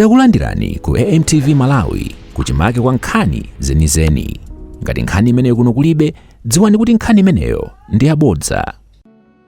Takulandirani ku AMTV Malawi kuchimake kwa nkhani zenizeni. Ngati nkhani imeneyo kuno kulibe, dziwani kuti nkhani imeneyo ndi yabodza.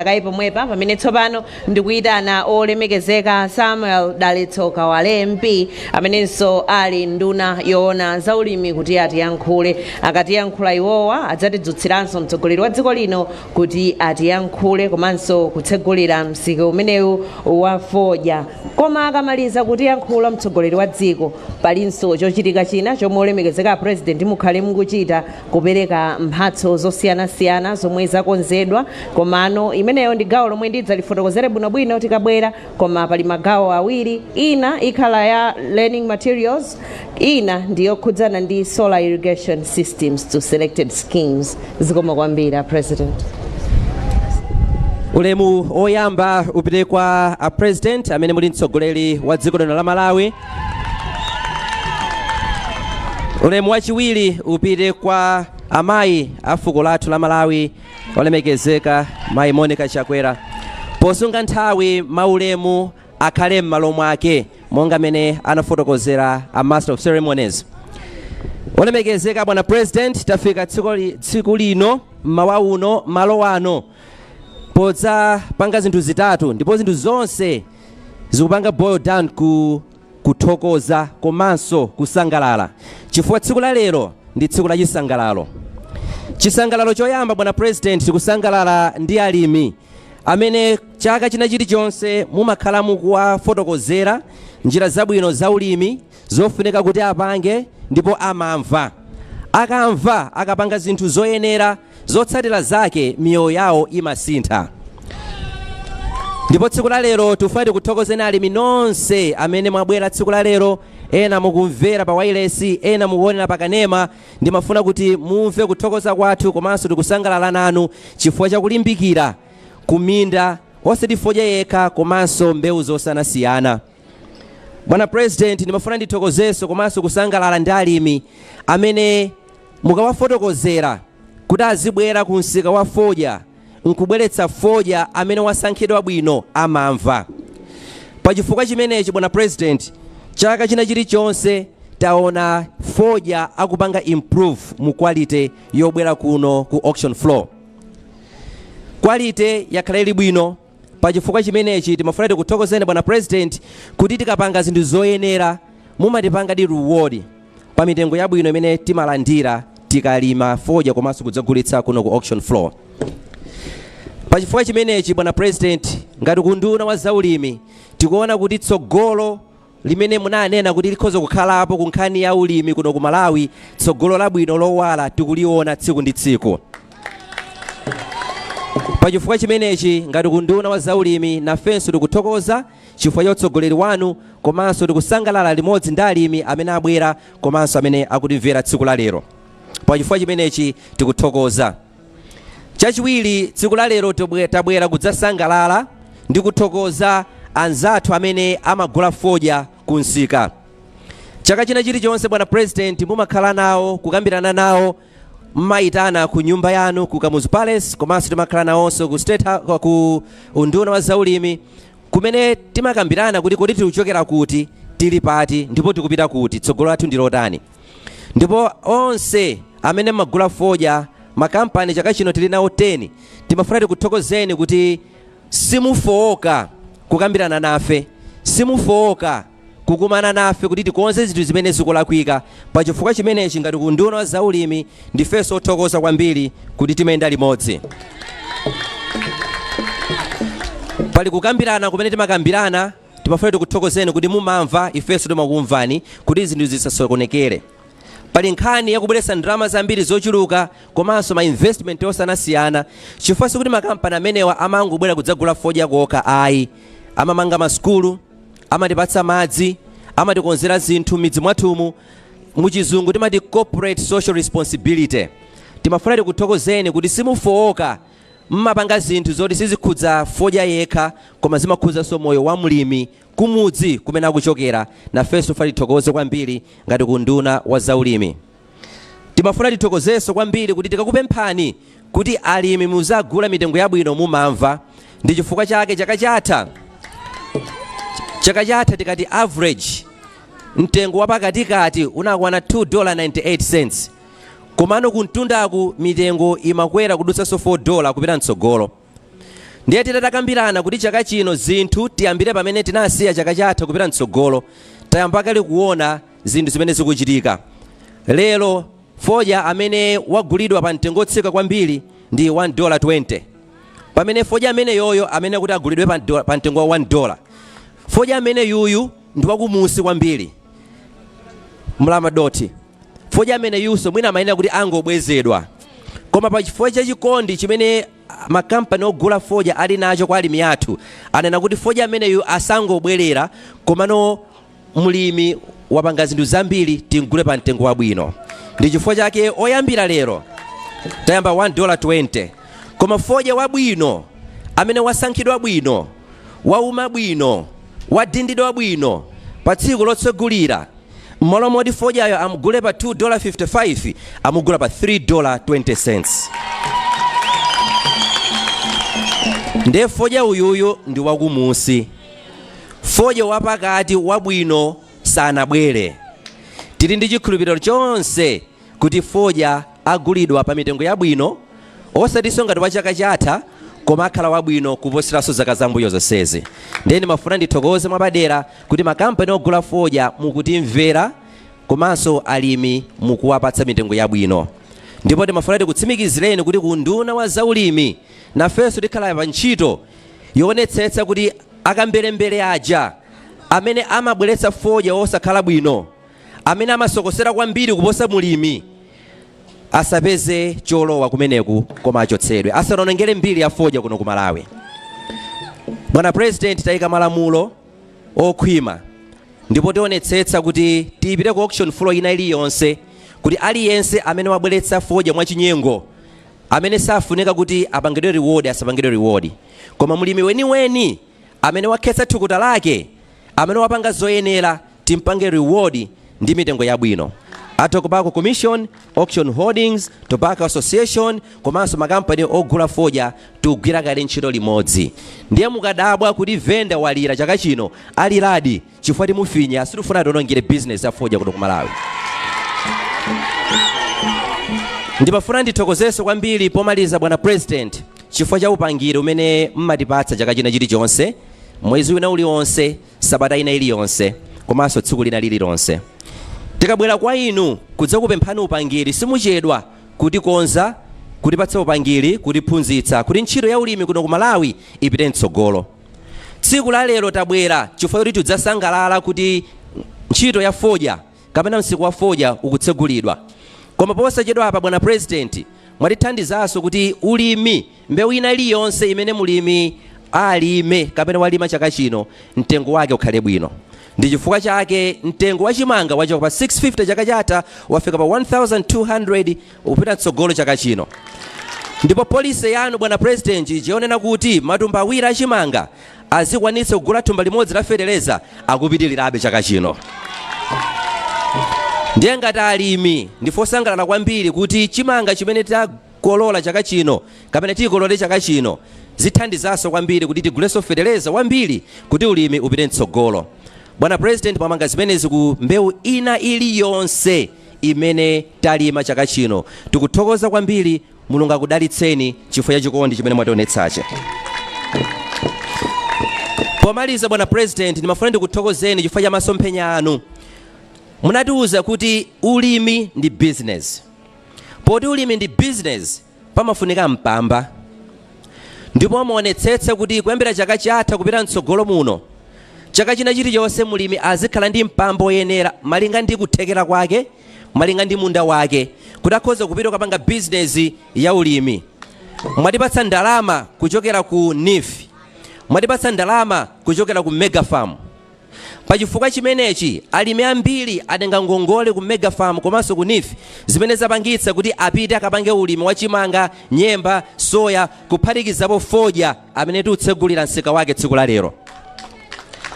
Kayi pomwepa pamene tsopano ndikuyitana olemekezeka Samuel Dalitso Kawale MP, amenenso ali nduna yoona zaulimi, kuti atiyankhule. Akatiyankhula iwowa, adzatidzutsiranso mtsogoleri wa dziko lino kuti atiyankhule komanso kutsegulira msika umenewu wa fodya. Koma akamaliza kutiyankhula mtsogoleri wa dziko, palinso chochitika china chomwe olemekezeka President mukhale mukuchita, kupereka mphatso zosiyanasiyana zomwe zakonzedwa. Komano imeneyo ndi gawo lomwe ndidzalifotokozere bwinobwino tikabwera. Koma pali magawo awiri: ina ikhala ya learning materials, ina ndiyokhudzana ndi solar irrigation systems to selected schemes. Zikomo kwambiri, President. Ulemu oyamba upite kwa a President amene muli mtsogoleri wa dziko lino la Malawi. Ulemu wachiwiri upite kwa amayi a fuko lathu la Malawi, olemekezeka Mayi Monica Chakwera. Posunga nthawi, maulemu akhale m'malo mwake monga mene anafotokozera a master of ceremonies. Olemekezeka bwana President, tafika tsiku lino, mmawa uno, malo ano, podzapanga zinthu zitatu, ndipo zinthu zonse zikupanga boil down ku kuthokoza komanso kusangalala, chifukwa tsiku la lero ndi tsiku la chisangalalo. Chisangalalo choyamba, bwana President, tikusangalala ndi alimi amene chaka china chilichonse mumakhala mukuwafotokozera njira zabwino za ulimi zofunika kuti apange, ndipo amamva. Akamva, akapanga zinthu zoyenera, zotsatira zake miyoyo yawo imasintha. Ndipo tsiku la lero tifuna tikuthokozeni alimi nonse amene mwabwera tsiku la lero, ena mukumvera pa wailesi, ena mukuonera pa kanema. Ndimafuna kuti mumve kuthokoza kwathu, komanso tikusangalala nanu chifukwa chakulimbikira kuminda, osati fodya yekha komanso mbewu zosiyanasiyana. Bwana President, ndimafuna ndithokozenso komanso kusangalala ndi alimi amene mukawafotokozera kuti azibwera ku msika wa fodya nkubweretsa fodya amene wasankhidwa bwino, amamva. Pachifukwa chimenechi, bwana President, chaka china chilichonse taona fodya akupanga improve mu quality yobwera kuno ku auction floor. Quality yakhala ili bwino. Pachifukwa chimenechi timafuna tikuthokozeni, bwana President, kuti tikapanga zinthu zoyenera mumatipanga di reward pa mitengo yabwino imene timalandira tikalima fodya komanso kudzagulitsa kuno ku auction floor. Pachifukwa chimenechi, bwana President, ngati kunduna wa zaulimi tikuona kuti tsogolo limene munanena kuti likhoza kukhalapo ku nkhani ya ulimi kuno ku Malawi, tsogolo labwino lowala, tikuliona tsiku ndi tsiku. Pachifukwa chimenechi, ngati kunduna wa zaulimi, nafenso tikuthokoza chifukwa cha utsogoleri wanu, komanso tikusangalala limodzi ndi alimi amene abwera komanso amene akutimvera tsiku la lero. Pachifukwa chimenechi tikuthokoza. Chachiwiri, tsiku la lero tabwera kudzasangalala ndi kuthokoza anzathu amene amagula fodya ku msika. Chaka china chilichonse, bwana President, mumakhala nawo, kukambirana nawo, mmayitana ku nyumba yanu ku Kamuzu Palace, komanso timakhala nawonso ku State ku unduna wa zaulimi, kumene timakambirana kuti kodi tikuchokera kuti, tili pati, ndipo tikupita kuti, tsogolo lathu ndi lotani. Ndipo onse amene mmagula fodya, makampani, chaka chino tili nawo 10, timafuna tikuthokozeni kuti simufowoka kukambirana nafe, simufowoka kukumana nafe kuti tikonze zinthu zimene zikulakwika. Pachifukwa chimenechi, ngati kunduna wa zaulimi, ndifenso othokoza kwambiri kuti timayenda limodzi. Pali kukambirana kumene timakambirana, timafuna tikuthokozeni kuti mumamva, ifenso timakumvani, kuti zinthu zisasokonekere. Pali nkhani yakubweretsa ndalama zambiri zochuluka komanso ma investment osiyanasiyana, chifukwa sikuti makampani amenewa amangobwera kudzagula fodya kokha ayi. Amamanga masukulu, amatipatsa madzi, amatikonzera zinthu m'midzi mwathumu. Muchizungu timati corporate social responsibility. Timafuna tikuthokozeni kuti simufowoka, mmapanga zinthu zoti sizikhudza fodya yekha koma zimakhudzanso moyo wa mlimi kumudzi kumene akuchokera. Nafenso tifuna tithokoze kwambiri ngati kunduna wa zaulimi. Timafuna tithokozenso kwambiri kuti tikakupemphani kuti alimi muzagula mitengo yabwino, mumamva. Ndi chifukwa chake chaka chatha tikati average Mtengo wapakatikati unakwana $2.98, komano kumtundaku mitengo imakwera kudutsanso $4 kupita mtsogolo. Ndiye titatakambirana kuti chaka chino zinthu tiyambire pamene tinasiya chaka chatha kupita mtsogolo, tayamba kale kuona zinthu zimene zikuchitika. Lero fodya amene wagulidwa pa mtengo otsika kwambiri ndi $1.20, pamene fodya amene yoyo amene kuti agulidwe pa mtengo wa $1. Fodya amene yuyu ndi wakumusi kwambiri, mlamadoti. Fodya amene yuso mwina amayenera kuti angobwezedwa, koma pa chifukwa cha chikondi chimene makampani ogula fodya ali nacho kwa alimi athu, anena kuti fodya ameneyu asangobwerera, komano mlimi wapanga zinthu zambiri, tingule pa mtengo wabwino. Ndi chifukwa chake oyambira lero tayamba $1.20. Koma fodya wabwino amene wasankhidwa bwino, wauma bwino, wadindidwa bwino, pa tsiku lotsegulira, m'malo moti fodyayo amugule pa $2.55, amugula pa $3.20. Ndiye fodya uyuyu ndi wakumusi. Fodya wapakati wabwino sanabwere. Tili ndi chikhulupiriro chonse kuti fodya agulidwa pa mitengo yabwino, osatinso ngati wa chaka chatha, koma akhala wabwino kuposeranso zaka zambuyo zonsezi. Ndiye ndimafuna ndithokoze mwapadera kuti makampani ogula fodya mukutimvera, komanso alimi mukuwapatsa mitengo yabwino. Ndipo timafuna tikutsimikizireni kuti ku nduna wa zaulimi nafenso tikhala pa ntchito yoonetsetsa kuti akamberembere aja amene amabweretsa fodya wosakhala bwino, amene amasokosera kwambiri kuposa mulimi, asapeze cholowa kumeneku, koma achotsedwe asanonongere mbiri ya fodya kuno ku Malawi. Bwana President, tayika malamulo okhwima, ndipo tionetsetsa kuti tiyipite ku auction floor ina iliyonse kuti aliyense amene wabweretsa fodya mwachinyengo, amene safunika kuti apangidwe reward, asapangidwe reward, koma mulimi weniweni amene wakhetsa thukuta lake, amene wapanga zoyenera, timpange reward ndi mitengo yabwino. A Tobacco Commission, Auction Holdings, Tobacco Association komanso makampani ogula fodya tikugwira kale ntchito limodzi. Ndiye mukadabwa kuti venda walira chaka chino, aliradi chifukwa timufinya. Sitifuna tionongere business ya fodya kuno ku Malawi. Ndimafuna ndithokozenso kwambiri pomaliza, bwana President, chifukwa cha upangiri umene mmatipatsa chaka china chilichonse, mwezi wina uliwonse, sabata ina iliyonse, komanso tsiku lina lililonse. Tikabwera kwa inu kudzakupemphani upangiri, simuchedwa kutikonza, kutipatsa upangiri, kutiphunzitsa kuti ntchito ya ulimi kuno ku Malawi ipite mtsogolo. Tsiku la lero tabwera chifukwa choti tidzasangalala kuti ntchito ya fodya kapena msika wa fodya ukutsegulidwa. Koma posachedwa apa, bwana President, mwatithandizanso kuti ulimi, mbewu ina iliyonse imene mulimi alime kapena walima chaka chino, mtengo wake ukhale bwino. Ndi chifukwa chake mtengo wa chimanga wachoka pa 650 chaka chatha, wafika pa 1200 upita mtsogolo chaka chino. Ndipo policy yanu, bwana President, chionena kuti matumba 2 achimanga azikwanitsa kugula thumba limodzi la feteleza, akupitirirabe chaka chino. Ndiye ngati alimi ndife osangalala kwambiri kuti chimanga chimene takolola chaka chino kapena tikolole chaka chino zithandizanso kwambiri kuti tigulenso feteleza wambiri kuti ulimi upite mtsogolo. Bwana President, mwamanga zimenezi ku mbewu ina iliyonse imene talima chaka chino. Tikuthokoza kwambiri. Mulungu akudalitseni chifukwa cha chikondi chimene mwationetsachi. Pomaliza, bwana President, ndimafuna ndikuthokozeni chifukwa cha masomphenya anu. Munatiuza kuti ulimi ndi business. Poti ulimi ndi business, pamafunika mpamba, ndipo muonetsetse kuti kuyambira chaka chatha kupita mtsogolo muno, chaka china chilichonse mulimi azikhala ndi mpamba oyenera malinga ndi kuthekera kwake, malinga ndi munda wake, kuti akhoza kupita kukapanga bizinesi ya ulimi. Mwatipatsa ndalama kuchokera ku NEEF, mwatipatsa ndalama kuchokera ku Mega Farm. Pachifukwa chimenechi alimi ambiri atenga ngongole ku Mega Farm komanso ku NEEF, zimene zapangitsa kuti apite akapange ulimi wa chimanga, nyemba, soya, kuphatikizapo fodya amene tiutsegulira msika wake tsiku la lero.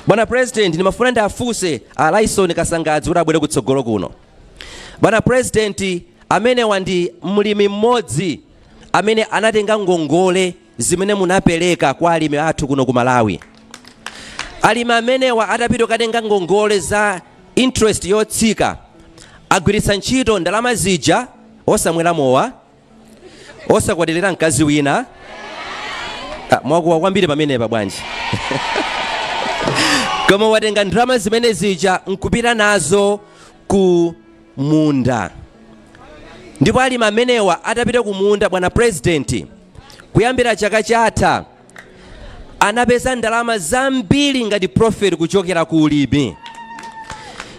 Bwana President, ndimafuna ndiafunse a Lyson Kasangadzi kuti abwere kutsogolo kuno. Bwana President, amenewa ndi mlimi mmodzi amene anatenga ngongole zimene munapereka kwa alimi athu kuno ku Malawi. Alimi amenewa atapita kukatenga ngongole za Interest yotsika. Agwiritsa ntchito ndalama zija osamwera mowa, osakwatirira mkazi wina. Ah, mwakuwa kwambiri pamenepa bwanji? Koma watenga ndalama zimene zija nkupita nazo ku munda. Ndipo alimi amenewa atapita ku munda, bwana President, kuyambira chaka chatha anapeza ndalama zambiri ngati profit kuchokera ku ulimi.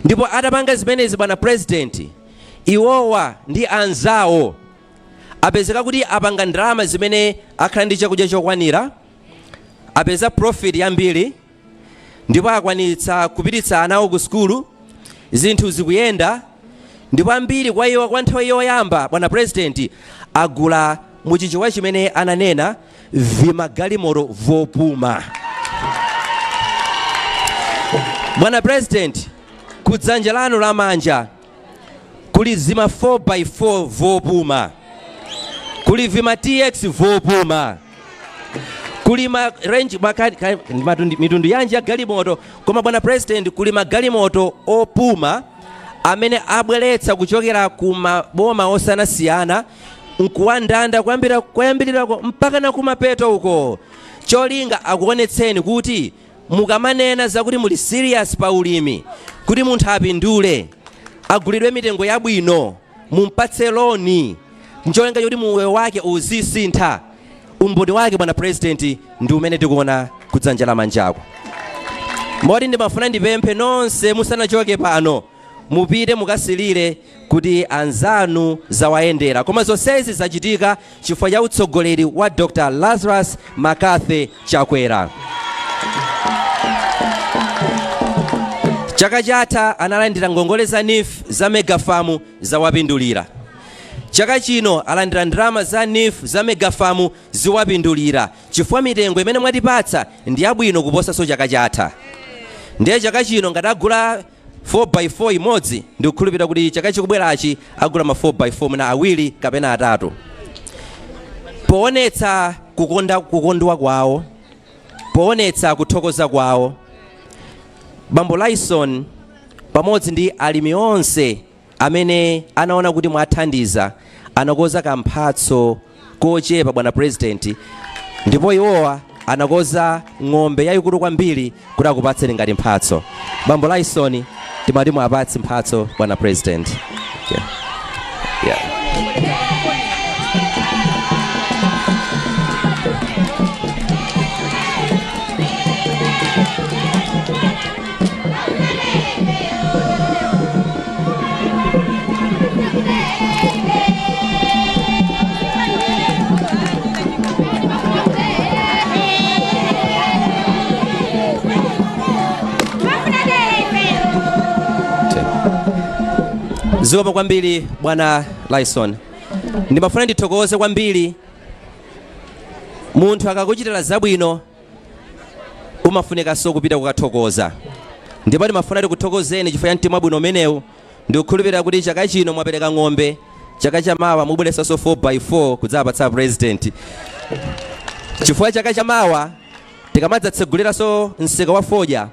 Ndipo atapanga zimenezi, bwana President, iwowa ndi anzawo apezeka kuti apanga ndalama zimene akhala ndi chakudya chokwanira, apeza profit yambiri, ndipo akwanitsa kupititsa anawo ku sukulu, zinthu zikuyenda. Ndipo ambiri kwa iwo, kwa nthawi yoyamba, bwana President, agula muchichewa chimene ananena vimagalimoto vopuma. Bwana President, kudzanja lanu lamanja kuli zima 4x4 vopuma, kuli vima TX vopuma, kuli ma Range, mitundu yanji ya galimoto. Koma bwana President, kuli magalimoto opuma amene abweretsa kuchokera ku maboma osiyanasiyana nkuwandanda kuyambira kuyambirirako mpaka na kumapeto uko, cholinga akuonetseni kuti mukamanena zakuti muli serious pa ulimi, kuti munthu apindule, agulidwe mitengo yabwino, mumpatse loni ncholinga choti moyo wake uzisintha, umboni wake, bwana President, ndi umene tikuona kudzanja lamanjako. Moti ndimafuna ndipemphe nonse, musanachoke pano, mupite mukasilire kuti anzanu zawayendera. Koma zonsezi zachitika chifukwa cha utsogoleri wa Dr Lazarus McCarthy Chakwera. Chaka chatha analandira ngongole za NEEF za mega farm, zawapindulira. Chaka chino alandira ndalama za NEEF za mega farm, ziwapindulira, chifukwa mitengo imene mwatipatsa ndi yabwino kuposanso chaka chatha. Ndiye chaka chino ngati agula 4x4 imodzi, ndikukhulupirira kuti chaka chikubwerachi agula ma 4x4 mwina awiri kapena atatu. Poonetsa kukonda, kukondwa kwawo, poonetsa kuthokoza kwawo, bambo Lyson pamodzi ndi alimi onse amene anaona kuti mwathandiza anakoza kamphatso kochepa, bwana President. Ndipo iwowa anakoza ng'ombe yayikulu kwambiri kuti akupatseni ngati mphatso. Bambo Lyson, timati mwapatse mphatso bwana President. Yeah. Zikomo kwambiri, bwana Lyson. Ndimafuna ndithokoze kwambiri. Munthu akakuchitira zabwino umafunikanso kupita kukathokoza, ndipo ndimafuna tikuthokozeni chifukwa cha mtima wabwino umenewu. Ndikukhulupirira kuti chaka chino mwapereka ng'ombe, chaka chamawa mubweretsanso 4x4 kudzapatsa President, chifukwa chaka chamawa tikamadzatseguliraso msika wa fodya,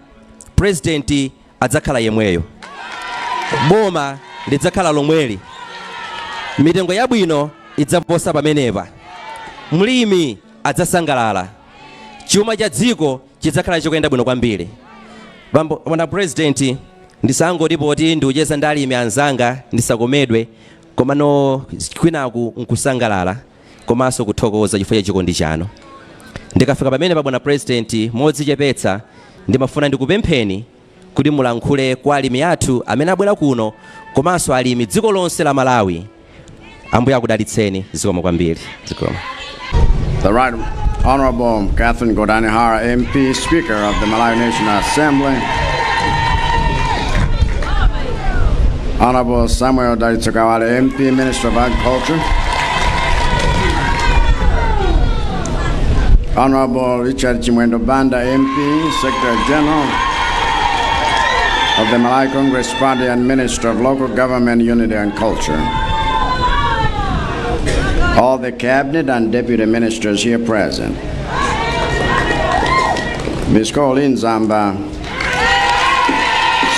President adzakhala yemweyo, boma lidzakhala lomweli, mitengo yabwino idzaposa pamenepa, mlimi adzasangalala, chuma cha dziko chidzakhala chikuyenda bwino kwambiri. Bambo, bwana President, ndisangoti poti ndikucheza ndi alimi anzanga ndisakomedwe, komano kwinaku nkusangalala komanso kuthokoza chifukwa cha chikondi chanu. Ndikafika pamene pa, bwana President, modzichepetsa ndimafuna ndikupempheni kuti mulankhule kwa alimi athu amene abwera kuno komanso alimi dziko lonse la Malawi. Ambuye akudalitseni. Zikomo kwambiri, zikomo. The Right Honorable Catherine Gotani Hara, MP, Speaker of the Malawi National Assembly. Honorable Samuel Dalitso Kawale, MP, Minister of Agriculture. Honorable Richard Chimwendo Banda, MP, Secretary General of the Malawi Congress Party and Minister of Local Government, Unity and Culture. All the cabinet and deputy ministers here present. Ms. Colleen Zamba,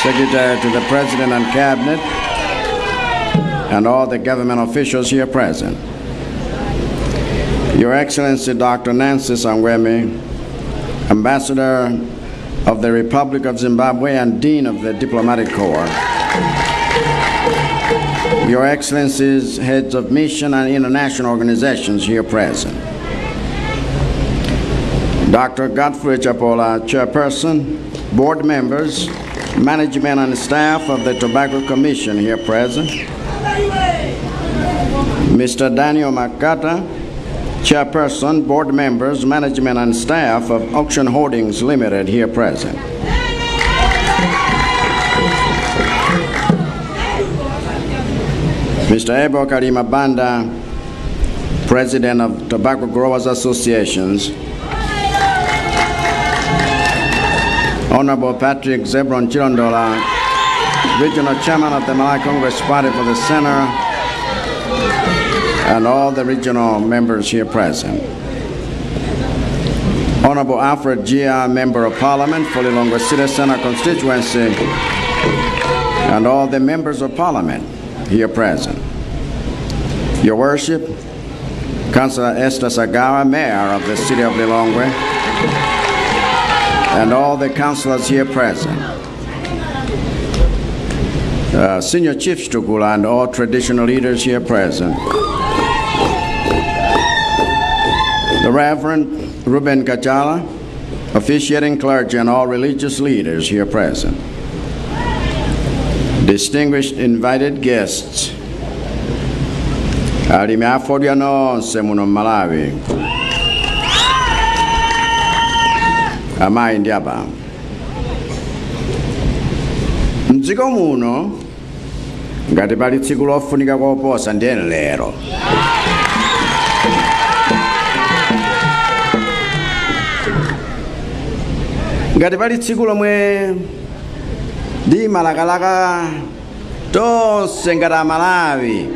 Secretary to the President and Cabinet, and all the government officials here present. Your Excellency Dr. Nancy Saungweme, Ambassador of the Republic of Zimbabwe and Dean of the Diplomatic Corps. Your Excellencies, heads of mission and international organizations here present. Dr. Godfrey Chapola, Chairperson, board members, management and staff of the Tobacco Commission here present. Mr. Daniel Makata, Chairperson, board members, management and staff of Auction Holdings Limited here present. Mr. Abel Kalima Banda, President of Tobacco Growers Associations. Honorable Patrick Zebron Chilondola, Regional Chairman of the Malawi Congress Party for the Center, and all the regional members here present. Honorable Alfred Jiya, Member of Parliament for Lilongwe City Center constituency, and all the members of Parliament here present. Your Worship, Councillor Esther Sagawa, Mayor of the City of Lilongwe, and all the councillors here present. Senior Chief Chukula and all traditional leaders here present. The Reverend Ruben Kachala, officiating clergy and all religious leaders here present. Distinguished invited guests, alimi afodya nonse muno Malawi, amayi ndi abambo, mdziko muno ngati pali tsiku lofunika koposa ndiye lero. Ngati pali tsiku lomwe ndi malakalaka tonse ngati Amalawi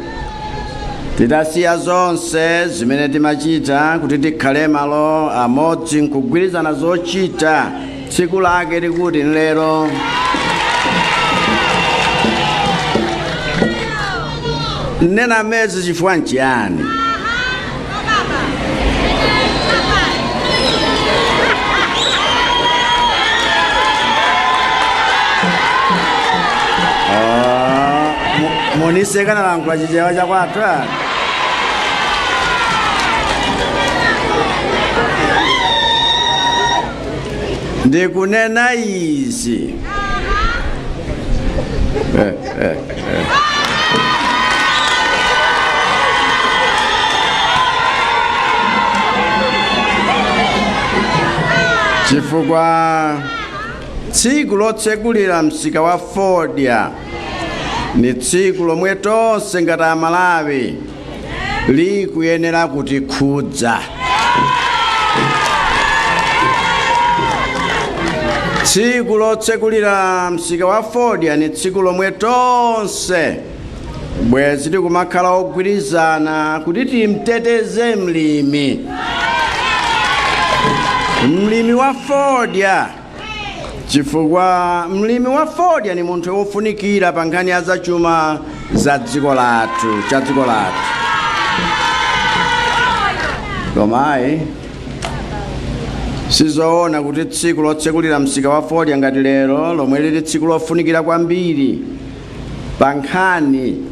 titasiya zonse zimene timachita kuti tikhale malo amodzi nkugwirizana zochita, tsiku lake likuti lero. Nena mezi chifukwa nchiyani? Munisekana lankhula Chichewa chakwathu ah? Ndikunena izi chifukwa tsiku lotsekulira msika wa fodya ni tsiku lomwe tonse ngati Amalawi likuyenera kutikhudza. Tsiku lotsekulira msika wa fodya ni tsiku lomwe tonse bwezi tikumakhala ogwirizana kuti timteteze mlimi, mlimi wa fodya, chifukwa mlimi wa fodya ni munthu wofunikira pa nkhani ya zachuma za dziko lathu, cha dziko lathu. Komayi sizoona kuti tsiku lotsekulira msika wa fodya ngati lero, lomwe lili tsiku lofunikira kwambiri pa nkhani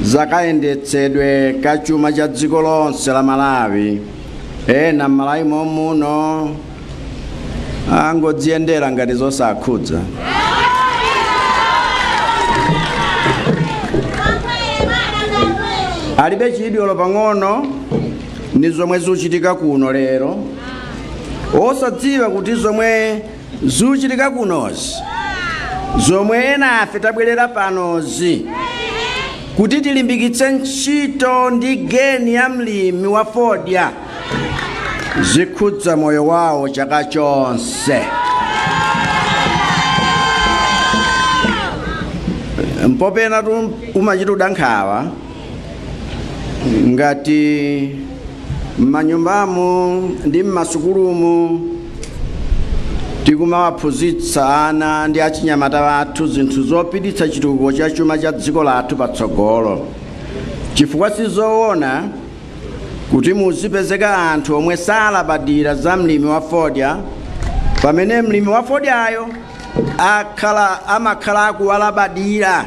zakayendetsedwe ka chuma cha dziko lonse la Malawi, ena m'Malawi momuno angodziyendera ngati zosakhudza. Alibe chidwi pang'ono ni zomwe zikuchitika kuno lero, osadziwa kuti zomwe zikuchitika kunozi, zomwe ena afe tabwerera panozi kuti tilimbikitse ntchito ndi geni ya mlimi wa fodya, zikhudza moyo wawo chaka chonse. Mpopena tu umachita udankhawa ngati m'manyumbamu ndi m'masukulumu Tikumawaphunzitsa ana ndi achinyamata athu zinthu zopititsa chitukuko cha chuma cha dziko lathu patsogolo, chifukwa sizoona kuti muzipezeka anthu omwe salabadira za mlimi wa fodya, pamene mlimi wa fodyayo amakhala akuwalabadira,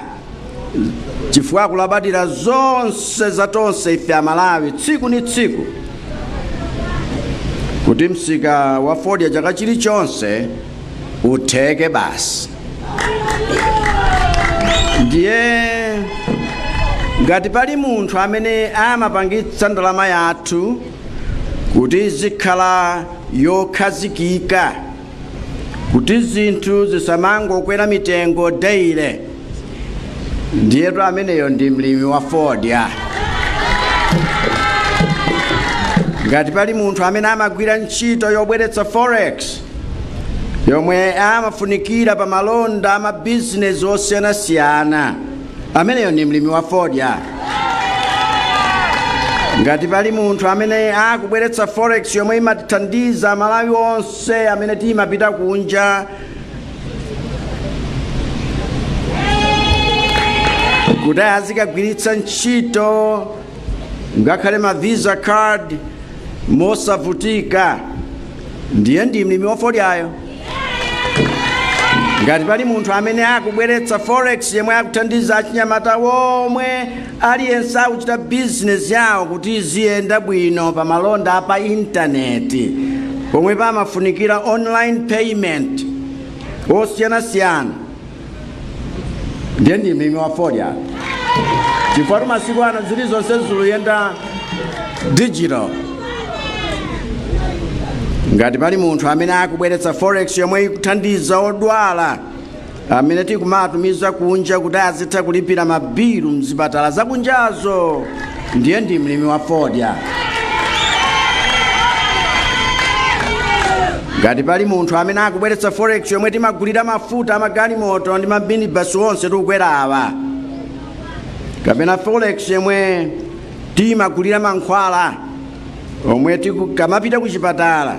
chifukwa akulabadira zonse za tonse ife Amalawi tsiku ni tsiku, kuti msika wa fodya chaka chilichonse utheke basi. Ndiye ngati pali munthu amene amapangitsa ndalama yathu kuti izikhala yokhazikika, kuti zinthu zisamangokwera mitengo daily, ndiyetu ameneyo ndi mlimi wa fodya. Ngati pali munthu amene amagwira ntchito yobweretsa forex yomwe amafunikira pa malonda amabizinesi osiyanasiyana, ameneyo ndi mlimi wa fodya. Ngati pali munthu amene akubweretsa forex yomwe imatithandiza Amalawi onse amene timapita kunja kuti azikagwiritsa ntchito ngakhale ma Visa card mosavutika, ndiye ndi mlimi wa fodyayo. Ngati pali munthu amene akubweretsa forex yemwe akuthandiza achinyamata womwe aliyense akuchita bizinesi yawo kuti iziyenda bwino pa malonda pa intaneti pomwe pamafunikira online payment osiyanasiyana, ndiye ndi mlimi wa fodya, chifukwa masiku ano zilizonse ziluyenda digital. Ngati pali munthu amene akubweretsa forex yomwe ikuthandiza odwala amene tikumatumiza kunja kuti azitha kulipira mabilu mzipatala zakunjazo, ndiye ndi mlimi wa fodya. Ngati pali munthu amene akubweretsa forex yomwe timagulira mafuta amagalimoto ndi maminibasi onse tikukwera awa, kapena forex yomwe timagulira mankhwala omwe tikamapita kuchipatala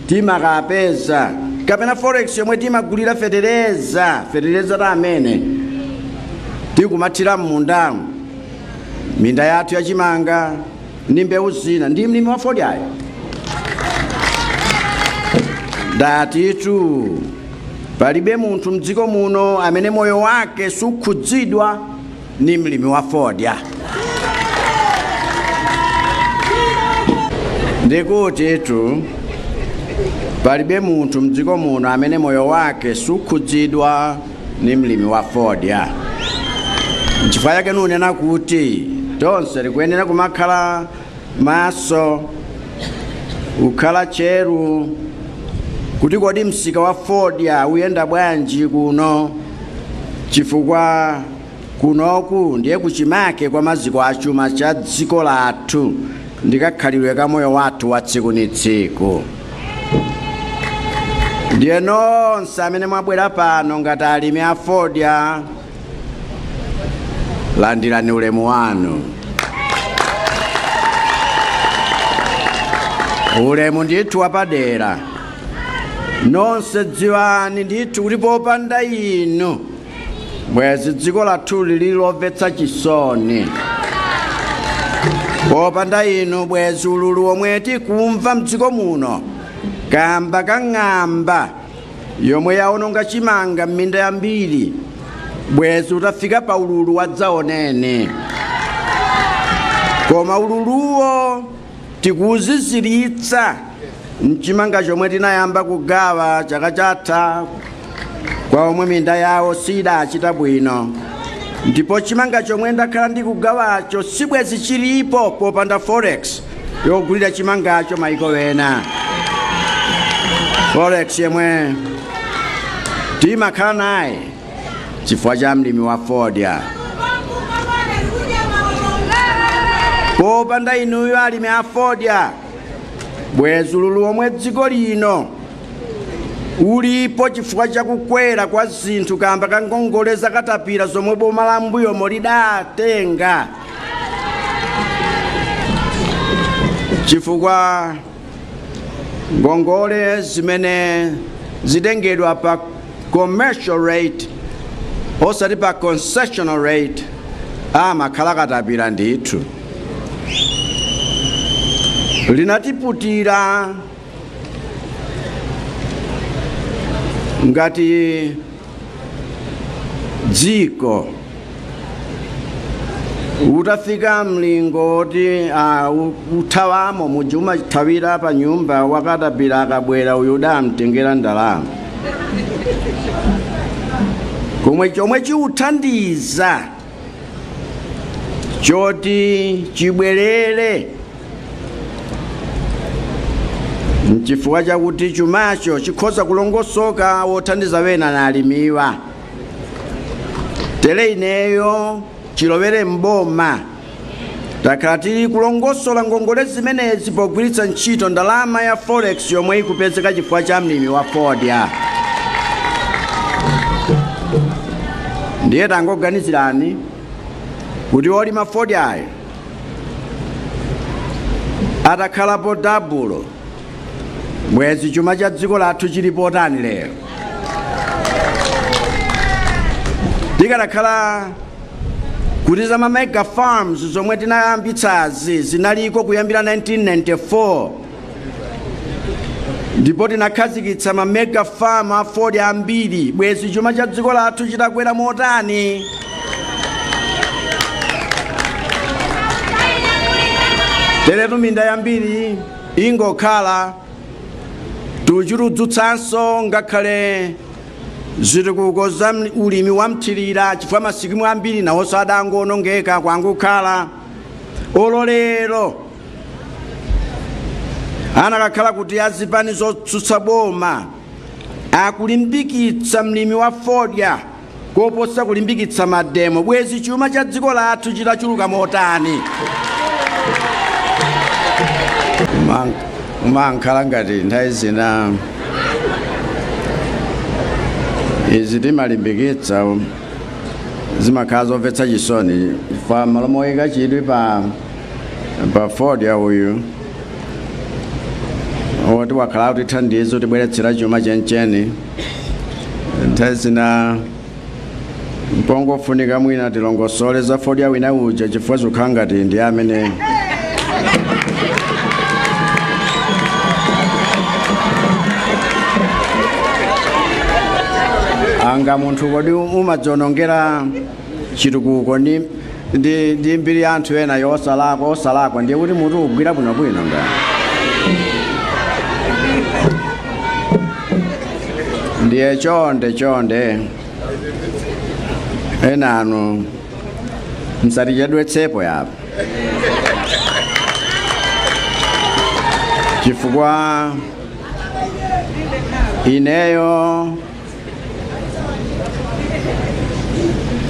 timakapeza, kapena forex yomwe timagulira fetereza, fetereza ta amene tikumathira m'mundamu, minda yathu yachimanga ndi mbewu zina, ndi mlimi wa fodyayo. Ndatitu palibe munthu mdziko muno amene moyo wake sukhudzidwa ni mlimi wa fodya. Ndikutitu palibe munthu mdziko muno amene moyo wake sukhudzidwa ni mlimi wa fodya. Nchifukwa chake nunena kuti tonse tikuyenera kumakhala maso, kukhala cheru kuti kodi msika wa fodya uyenda bwanji kuno, chifukwa kunoku ndiye kuchimake kwa maziko achuma cha dziko lathu ndi kakhalidwe ka moyo wathu wa tsiku ni tsiku. Ndiye nonse amene mwabwera pano ngati alimi a fodya, landirani ulemu wanu. Ulemu ndithu wapadera. Nonse dziwani ndithu kuti popanda inu bwezi dziko lathu lili lomvetsa chisoni. Popanda inu bwezi ululu omwe tikumva mdziko muno kamba ka ng'amba yomwe yaononga chimanga m'minda yambiri bwezi utafika pa ululu wadzaoneni. Koma ululuwo tikuziziritsa mchimanga chomwe tinayamba kugawa chaka chatha kwa omwe minda yawo sidachita bwino, ndipo chimanga chomwe ndakhala ndikugawacho sibwezi chilipo popanda forex yogulira chimangacho maiko wena. Forex yemwe timakhala naye chifukwa cha mlimi wa fodya. Popanda inuyo alimi a fodya bwezi ululu omwe dziko lino ulipo chifukwa cha kukwera kwa zinthu kamba ka ngongole zakatapira zomwe boma la mbuyomo lidatenga, chifukwa ngongole zimene zitengedwa pa commercial rate osati pa concessional rate, amakhala katapira ndithu. Linatiputira ngati dziko utafika mlingo woti uthawamo muja umathawira pa nyumba wakatapira akabwera, uyu udamtengera ndalama komwe chomwe chiuthandiza choti chibwerere, nchifukwa chakuti chumacho chikhoza kulongosoka wothandiza wena na alimiwa. Tere ineyo chilowere mboma takhala tili kulongosola ngongole zimenezi pogwiritsa ntchito ndalama ya forex yomwe ikupezeka chifukwa cha mlimi wa fodya. Ndiye tangoganizirani kuti olima fodyayo atakhalapo dabulo, bwezi chuma cha dziko lathu chilipo tani lero? Tikanakhala kuti za ma mega farms zomwe tinayambitsazi zinaliko kuyambira 1994, ndipo tinakhazikitsa ma mega farm a fodya ambiri, bwezi chuma cha dziko lathu chitakwera motani? Teretu minda yambiri ingokhala tuchirudzutsanso ngakhale zitukuko za ulimi wa mthirira, chifukwa masikimu ambiri nawonso adangoonongeka kwangokhala. Ololero anakakhala kuti azipani zotsutsa boma akulimbikitsa mlimi wa fodya koposa kulimbikitsa mademo, bwezi chuma cha dziko lathu chitachuluka motani? Umankhala ngati nthawi zina izi timalimbikitsa zimakhala zomvetsa chisoni, chifukwa malo moyika chidwi pa fodya uyu oti wakhala kutithandiza kutibweretsera chuma chencheni, nthawi zina mpongofunika mwina tilongosole za fodya wina uja, chifukwa zikukhala ngati ndi amene anga munthu kodi umadzionongera chitukuko ndi mbiri ya anthu ena yosalakwa osalakwa, ndiye kuti mutu ugwira bwinobwino nga. Ndiye chonde chonde enanu msatichedwetsepo yapo, chifukwa ineyo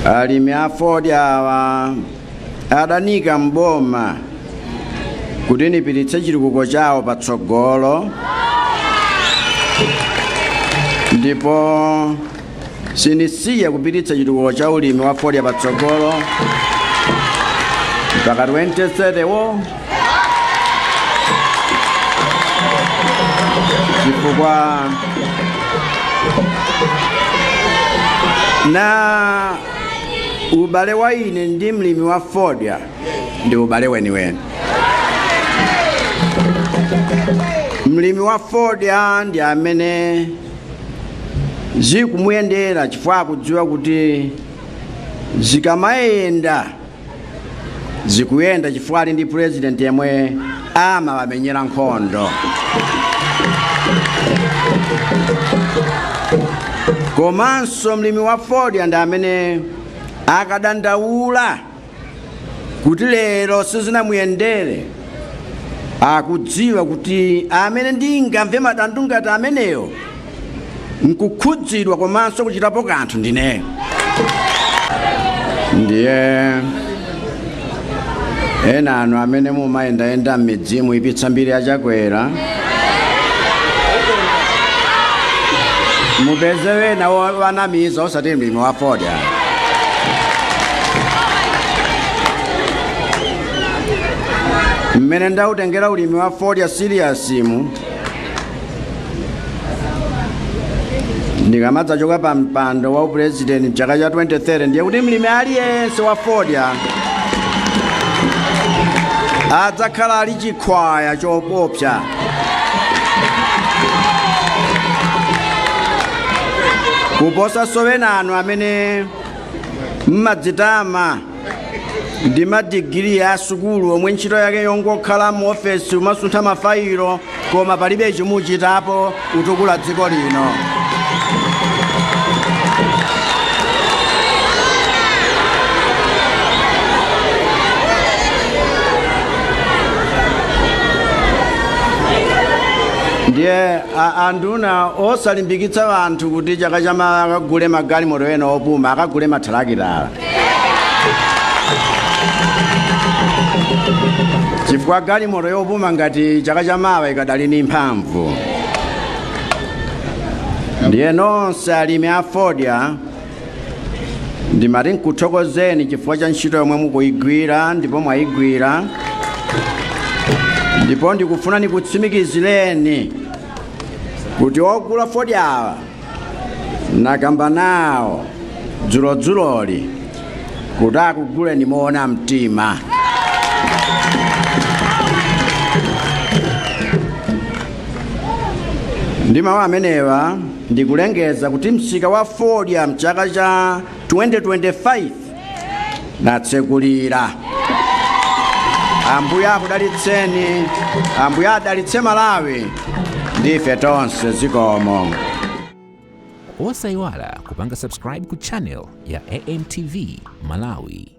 alimi a fodya awa adanika mboma kuti nipititse chitukuko chawo patsogolo, ndipo sinisiya kupititsa chitukuko cha ulimi wa fodya patsogolo mpaka 2030 wo, chifukwa na ubale wa ine ndi mlimi wa fodya ndi ubale weniweni. Mlimi wa fodya ndi amene zikumuyendera, chifukwa akudziwa kuti zikamayenda zikuyenda chifukwa ali ndi president yemwe amawamenyera nkhondo. Komanso mlimi wa fodya ndi amene akadandaula kuti lero sizinamuyendere, akudziwa kuti amene ndingamve madandu ngati ameneyo nkukhudzidwa komanso kuchitapo kanthu ndineyo. Ndiye ena anu amene mumayendayenda m'midzimu ipitsa mbiri ya Chakwera, mupeze wena wanamiza osati mlimi wa fodya. Mmene ndautengera ulimi wa fodya serious mu Ndikamadzachoka pa mpando wa upurezidenti mchaka cha 2030, ndiye kuti mlimi aliyense wa fodya adzakhala ali chikhwaya chopopsa. Kuposa sowenano amene mmadzitama ndi madigiri a sukulu omwe ntchito yake yongokhala mu ofesi umasuntha mafayilo, koma palibe chimuchitapo kutukula dziko lino. Ndiye anduna osalimbikitsa anthu kuti chaka chama akagule magalimoto ena opuma, akagule mathalakitala, chifukwa galimoto yopuma ngati chaka chamawa ikadali ni mphamvu. Ndiye nonse alimi a fodya, ndimati nkuthokozeni chifukwa cha ntchito yomwe mukuyigwira ndipo mwayigwira, ndipo ndikufuna nikutsimikizireni kuti ogula fodyawa nakamba nawo dzulodzuloli kuti akuguleni moona mtima. Ndi mawu amenewa ndikulengeza kuti msika wa fodya mchaka cha 2025 natsekulira. Ambuye akudalitseni, Ambuye adalitse Malawi ndife tonse. Zikomo. Osayiwala kupanga subscribe ku channel ya AMTV Malawi.